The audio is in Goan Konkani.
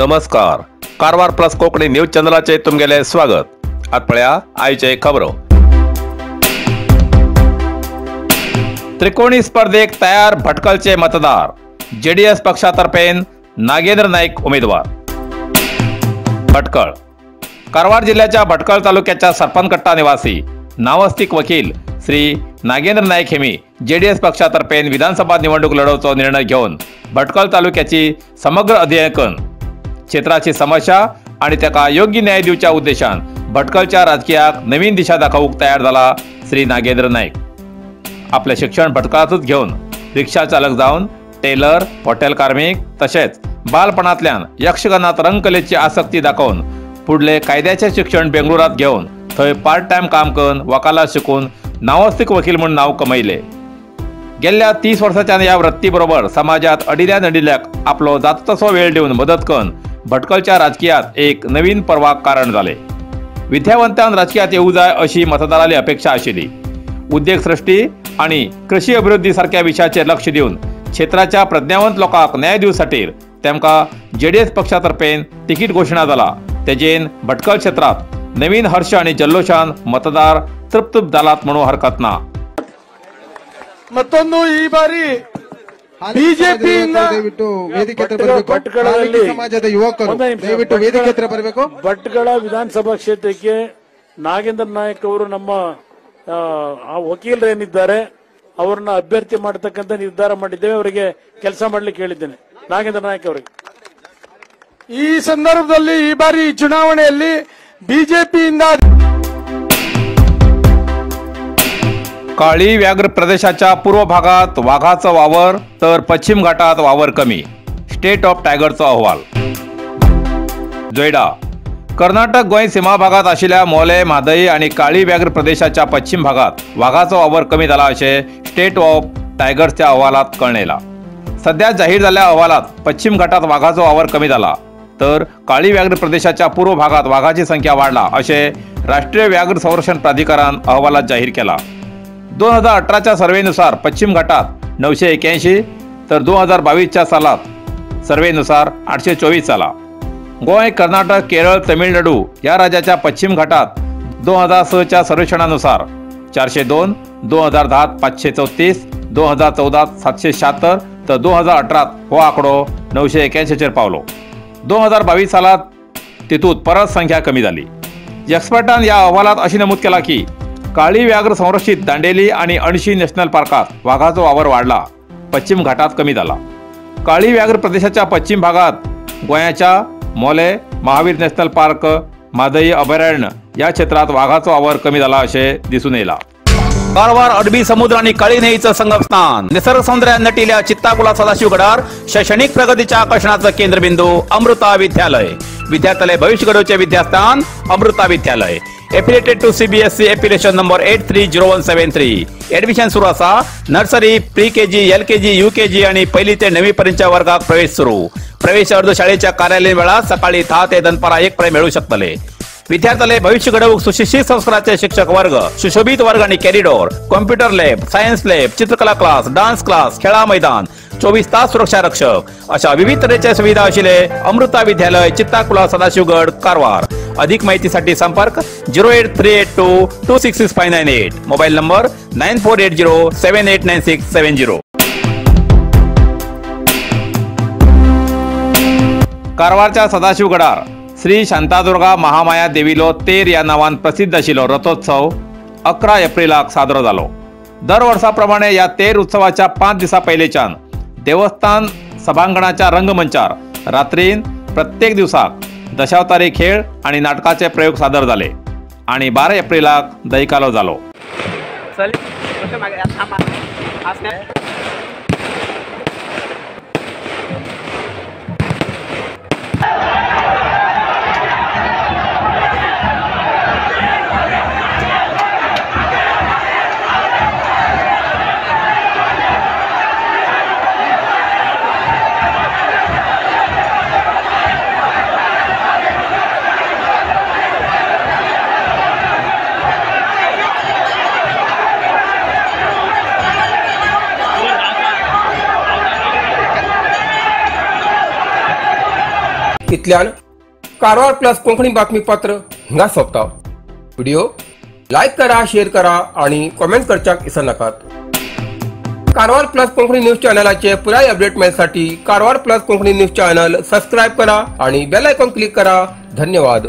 नमस्कार, कारवार प्लस कोंकणी न्यूज चॅनलाचे तुमगेले स्वागत। आत पळया आयचे खबरो। त्रिकोणी स्पर्धेक तयार भटकळचे मतदार, जेडीएस पक्षातर्फेन नागेंद्र नाईक उमेदवार। भटकळ कारवार जिल्ह्याच्या भटकळ तालुक्याच्या सरपनकट्टा निवासी नावस्तिक वकील श्री नागेंद्र नाईक हेमी जेडीएस पक्षातर्फेन विधानसभा निवडणूक लढवचो निर्णय घेवन भटकळ तालुक्याची समग्र अध्ययन क्षेत्राची समस्या आणि ताका योग्य न्याय दिवच्या उद्देशान भटकळच्या राजकीयाक नवीन दिशा दाखोवंक तयार जाला श्री नागेंद्र नाईक। आपले शिक्षण भटकळातूच घेवन रिक्षा चालक जावन टेलर, हॉटेल कार्मिक तशेंच बालपणांतल्यान यक्षगानात रंगकलेची आसक्ती दाखोवन फुडले कायद्याचे शिक्षण बेंगळुरात घेवन थंय पार्ट टायम काम करून वकालात शिकून नावस्तिक वकील म्हूण नाव कमयले। गेल्ल्या 30 वर्सांच्या ह्या वृत्ती बरोबर समाजात अडिल्या नडिल्याक आपलो जाता तसो वेळ दिवन मदत करून भटकळच्या राजकीयात एक नवीन पर्वाक कारण जाले। विद्यावंतान राजकीयात येवू जाय अशी मतदाराली अपेक्षा आशिल्ली। उद्योग सृष्टी आणि कृषी अभिवृद्धी सारख्या विषयाचेर लक्ष दिवन क्षेत्राच्या प्रज्ञावंत लोकांक न्याय दिवसाठी तेमकां जेडीएस पक्षातर्फेन तिकीट घोशणा जाला। तेजेन भटकळ क्षेत्रात नवीन हर्ष आणि जल्लोषान मतदार तृप्त जालात म्हणून हरकत ना। ಮತ್ತೊಂದು ಈ ಬಾರಿ ಬಿಜೆಪಿಯಿಂದ ವೇದಿಕೆ ಬರಬೇಕು, ಸಮಾಜದ ಯುವಕರು ದಯವಿಟ್ಟು ವೇದಿಕೆ ಹತ್ರ ಬರಬೇಕು। ಭಟ್ಕಳ ವಿಧಾನಸಭಾ ಕ್ಷೇತ್ರಕ್ಕೆ ನಾಗೇಂದ್ರ ನಾಯಕ್ ಅವರು ನಮ್ಮ ವಕೀಲರೇನಿದ್ದಾರೆ ಅವರನ್ನ ಅಭ್ಯರ್ಥಿ ಮಾಡತಕ್ಕಂತ ನಿರ್ಧಾರ ಮಾಡಿದ್ದೇವೆ। ಅವರಿಗೆ ಕೆಲಸ ಮಾಡ್ಲಿಕ್ಕೆ ಹೇಳಿದ್ದೇನೆ ನಾಗೇಂದ್ರ ನಾಯಕ್ ಅವರಿಗೆ। ಈ ಸಂದರ್ಭದಲ್ಲಿ ಈ ಬಾರಿ ಚುನಾವಣೆಯಲ್ಲಿ ಬಿಜೆಪಿಯಿಂದ काळी व्याघ्र प्रदेशाच्या पूर्व भागात वाघाचा वावर तर पश्चिम घाटात वावर कमी, स्टेट ऑफ टायगरचा अहवाल। जोयडा कर्नाटक गोंय सीमा भागात आशिल्ल्या मोले, म्हादई आणि काळी व्याघ्र प्रदेशाच्या पश्चिम भागात वाघाचो वावर कमी जाला अशें स्टेट ऑफ टायगर्सच्या अहवालात कळणेला। सध्या जाहीर जाल्ल्या अहवालात पश्चिम घाटात वाघाचो वावर कमी जाला तर काळी व्याघ्र प्रदेशाच्या पूर्व भागात वाघाची संख्या वाढला अशें राष्ट्रीय व्याघ्र संरक्षण प्राधिकरणान अहवालात जाहीर केला। 2018च्या सर्वेनुसार पश्चिम घाटात 981 तर 2022च्या सालात सर्वेनुसार 824 जाला। गोंय, कर्नाटक, केरळ, तमिळनाडू या राज्याच्या पश्चिम घाटात 2006च्या सर्वेक्षणानुसार 402, 2010 534, 2014 776 तर 2018 हो आंकडो 981चेर पावलो। 2022 सालात तितूंत परत संख्या कमी जाली। एक्सपर्टान ह्या अहवालात अशी नमूद केला की काळी व्याघ्र संरक्षित दांडेली आणि अणशी नॅशनल पार्कात वाघाचो वावर वाढला, पश्चिम घाटात कमी जाला। काळी व्याघ्र प्रदेशाच्या पश्चिम भागात गोंयाच्या मोले, महावीर नॅशनल पार्क, म्हादई अभयारण्य या क्षेत्रात वाघाचो वावर कमी जाला अशें दिसून येयला। कारवार अरबी समुद्र आणि काळी न्हंयेचं संगमस्थान, निसर्ग सौंदर्यान नटिल्या चित्ताकुला सदाशिवगडार शैक्षणिक प्रगतीच्या आकर्षणाचं केंद्रबिंदू अमृता विद्यालय। विद्यार्थ्याले भविष्य घडवचे विद्यास्थान Amrita Vidyalaya. Affiliated to CBSE affiliation number 830173। Admission सुरू असा। Nursery, pre KG, LKG, UKG आणि पहिली ते 9वी पर्यंतच्या वर्गात प्रवेश सुरू। प्रवेश अर्ज शाळेच्या कार्यालयीन वेळात सकाळी 10 ते दनपारा 1 पर्यंत मिळू शकतले। विद्यार्थ्याले भविष्य घडवूक सुशिक्षित संस्काराचे शिक्षक वर्ग, सुशोभित वर्ग आणि corridor, computer lab, science lab, चित्रकला क्लास, डान्स क्लास, खेळा मैदान, 24 तास सुरक्षा रक्षक अशा विविध तऱ्हेच्या सुविधा आशिल्ले अमृता विद्यालय, चित्ताकुला, सदाशिवगड, कारवार। अधिक माहितीसाठी संपर्क 08382 266598, मोबाईल नंबर 9480 789670। कारवारच्या सदाशिवगडार श्री शांतादुर्गा महामाया देवीलो तेर या नावान प्रसिद्ध आशिल्लो रथोत्सव 11 एप्रिलाक साजरो जालो। दर वर्सा प्रमाणे ह्या तेर उत्सवाच्या 5 दिसा पयलींच्यान देवस्थान सभांगणाच्या रंगमंचार रात्रीन प्रत्येक दिवसाक दशावतारी खेळ आणि नाटकाचे प्रयोग सादर जाले आणि 12 एप्रिलाक दहीकालो जालो। इतल्यान कारवार प्लस कोंकणी बातमीपत्र हिंगा सोंपता. व्हिडिओ लायक करा, शेअर करा आणि कॉमेंट करच्याक विसरनाकात. कारवार प्लस कोंकणी न्यूज चॅनलाचे पुराय update मेळसाठी Karwar plus Konkani news channel subscribe करा आणि बेल आयकॉन क्लिक करा. धन्यवाद.